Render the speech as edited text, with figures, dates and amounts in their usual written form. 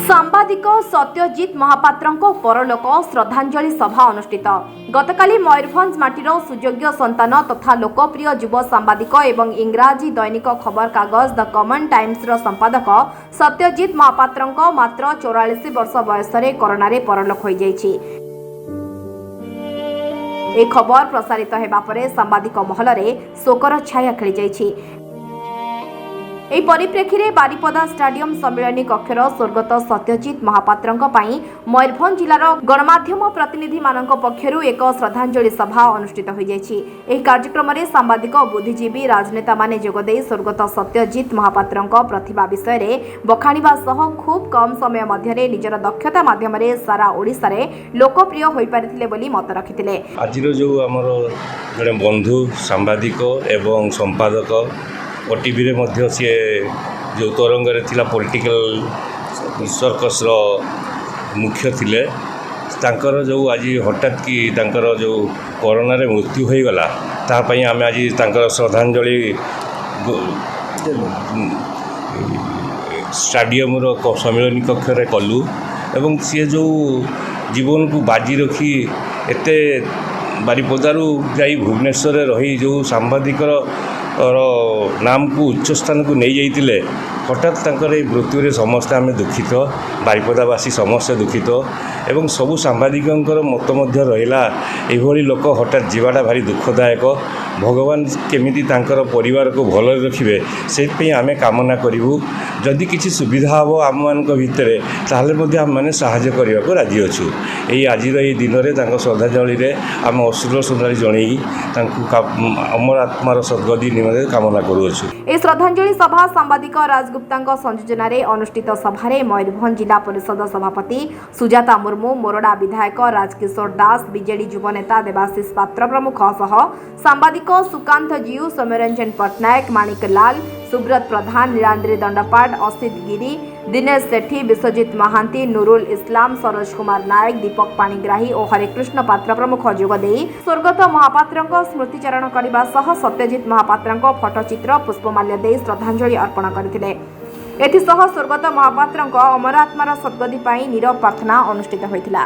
ସାମ୍ବାଦିକ ସତ୍ୟଜିତ ମହାପାତ୍ରଙ୍କ ପରଲୋକ, ଶ୍ରଦ୍ଧାଞ୍ଜଳି ସଭା ଅନୁଷ୍ଠିତ। ଗତକାଲି ମୟୂରଭଞ୍ଜ ମାଟିର ସୁଯୋଗ୍ୟ ସନ୍ତାନ ତଥା ଲୋକପ୍ରିୟ ଯୁବ ସାମ୍ବାଦିକ ଏବଂ ଇଂରାଜୀ ଦୈନିକ ଖବରକାଗଜ ଦ କମନ୍ ଟାଇମ୍ସର ସମ୍ପାଦକ ସତ୍ୟଜିତ ମହାପାତ୍ରଙ୍କ ମାତ୍ର 44 ବର୍ଷ ବୟସରେ କରୋନାରେ ପରଲୋକ ହୋଇଯାଇଛି। ଏ ଖବର ପ୍ରସାରିତ ହେବା ପରେ ସାମ୍ବାଦିକ ମହଲରେ ଶୋକର ଛାୟା ଖେଳିଯାଇଛି। ଏହି ପରିପ୍ରେକ୍ଷୀରେ ବାରିପଦା ଷ୍ଟାଡିୟମ ସମ୍ମିଳନୀ କକ୍ଷର ସ୍ୱର୍ଗତ ସତ୍ୟଜିତ ମହାପାତ୍ରଙ୍କ ପାଇଁ ମୟୂରଭଞ୍ଜ ଜିଲ୍ଲାର ଗଣମାଧ୍ୟମ ପ୍ରତିନିଧିମାନଙ୍କ ପକ୍ଷରୁ ଏକ ଶ୍ରଦ୍ଧାଞ୍ଜଳି ସଭା ଅନୁଷ୍ଠିତ ହୋଇଯାଇଛି। ଏହି କାର୍ଯ୍ୟକ୍ରମରେ ସାମ୍ବାଦିକ, ବୁଦ୍ଧିଜୀବୀ, ରାଜନେତାମାନେ ଯୋଗଦେଇ ସ୍ୱର୍ଗତ ସତ୍ୟଜିତ ମହାପାତ୍ରଙ୍କ ପ୍ରତିଭା ବିଷୟରେ ବଖାଣିବା ସହ ଖୁବ୍ କମ୍ ସମୟ ମଧ୍ୟରେ ନିଜର ଦକ୍ଷତା ମାଧ୍ୟମରେ ସାରା ଓଡ଼ିଶାରେ ଲୋକପ୍ରିୟ ହୋଇପାରିଥିଲେ ବୋଲି ମତ ରଖିଥିଲେ। ଆଜିର ଯେଉଁ ଆମର ଜଣେ ବନ୍ଧୁ, ସାମ୍ବାଦିକ ଏବଂ ସମ୍ପାଦକ, ଓଟିଭିରେ ମଧ୍ୟ ସିଏ ଯେଉଁ ତରଙ୍ଗରେ ଥିଲା, ପଲିଟିକାଲ ସର୍କସର ମୁଖ୍ୟ ଥିଲେ, ତାଙ୍କର ଯେଉଁ ଆଜି ହଠାତ୍ କି ତାଙ୍କର ଯେଉଁ କରୋନାରେ ମୃତ୍ୟୁ ହୋଇଗଲା, ତା ପାଇଁ ଆମେ ଆଜି ତାଙ୍କର ଶ୍ରଦ୍ଧାଞ୍ଜଳି ଷ୍ଟାଡ଼ିୟମର ସମ୍ମିଳନୀ କକ୍ଷରେ କଲୁ। ଏବଂ ସିଏ ଯେଉଁ ଜୀବନକୁ ବାଜି ରଖି ଏତେ ବାରିପଦାରୁ ଯାଇ ଭୁବନେଶ୍ୱରରେ ରହି ଯେଉଁ ସାମ୍ବାଦିକର ର ନାମକୁ ଉଚ୍ଚ ସ୍ଥାନକୁ ନେଇଯାଇଥିଲେ, ହଠାତ୍ ତାଙ୍କର ଏଇ ମୃତ୍ୟୁରେ ସମସ୍ତେ ଆମେ ଦୁଃଖିତ। ବାରିପଦାବାସୀ ସମସ୍ତେ ଦୁଃଖିତ ଏବଂ ସବୁ ସାମ୍ବାଦିକଙ୍କର ମତ ମଧ୍ୟ ରହିଲା, ଏଭଳି ଲୋକ ହଠାତ୍ ଯିବାଟା ଭାରି ଦୁଃଖଦାୟକ। ଭଗବାନ କେମିତି ତାଙ୍କର ପରିବାରକୁ ଭଲରେ ରଖିବେ, ସେଇଥିପାଇଁ ଆମେ କାମନା କରିବୁ। ଯଦି କିଛି ସୁବିଧା ହେବ ଆମମାନଙ୍କ ଭିତରେ, ତାହେଲେ ମଧ୍ୟ ଆମେମାନେ ସାହାଯ୍ୟ କରିବାକୁ ରାଜି ଅଛୁ। ଏଇ ଆଜିର ଏଇ ଦିନରେ ତାଙ୍କ ଶ୍ରଦ୍ଧାଞ୍ଜଳିରେ ଆମେ ଅଶ୍ରୁଳ ଶ୍ରଦ୍ଧାଞ୍ଜଳି ଜଣେଇ ତାଙ୍କୁ ଅମର ଆତ୍ମାର ସଦ୍ଗତି ନିମନ୍ତେ କାମନା କରୁଅଛୁ। ଏହି ଶ୍ରଦ୍ଧାଞ୍ଜଳି ସଭା ସାମ୍ବାଦିକ ରାଜଗୁପ୍ତାଙ୍କ ସଂଯୋଜନାରେ ଅନୁଷ୍ଠିତ ସଭାରେ ମୟୂରଭଞ୍ଜ ଜିଲ୍ଲା ପରିଷଦ ସଭାପତି ସୁଜାତା ମୁର୍ମୁ, ମୋରଡ଼ା ବିଧାୟକ ରାଜକିଶୋର ଦାସ, ବିଜେଡି ଯୁବନେତା ଦେବାଶିଷ ପାତ୍ର ପ୍ରମୁଖ ସହ ସାମ୍ବାଦିକ ସୁକାନ୍ତ ଜିଉ, ସୌମ୍ୟରଞ୍ଜନ ପଟ୍ଟନାୟକ, ମାଣିକ ଲାଲ, ସୁବ୍ରତ ପ୍ରଧାନ, ନୀଳାଦ୍ରି ଦଣ୍ଡପାଟ, ଅସିତ ଗିରି, ଦିନେଶ ସେଠୀ, ବିଶ୍ୱଜିତ ମହାନ୍ତି, ନୁରୁଲ ଇସଲାମ, ସରୋଜ କୁମାର ନାୟକ, ଦୀପକ ପାଣିଗ୍ରାହୀ ଓ ହରେକୃଷ୍ଣ ପାତ୍ର ପ୍ରମୁଖ ଯୋଗଦେଇ ସ୍ୱର୍ଗତ ମହାପାତ୍ରଙ୍କ ସ୍ମୃତିଚାରଣ କରିବା ସହ ସତ୍ୟଜିତ ମହାପାତ୍ରଙ୍କ ଫଟୋଚିତ୍ର ପୁଷ୍ପମାଲ୍ୟ ଦେଇ ଶ୍ରଦ୍ଧାଞ୍ଜଳି ଅର୍ପଣ କରିଥିଲେ। ଏଥିସହ ସ୍ୱର୍ଗତ ମହାପାତ୍ରଙ୍କ ଅମର ଆତ୍ମାର ସଦ୍ଗତି ପାଇଁ ନୀରବ ପ୍ରାର୍ଥନା ଅନୁଷ୍ଠିତ ହୋଇଥିଲା।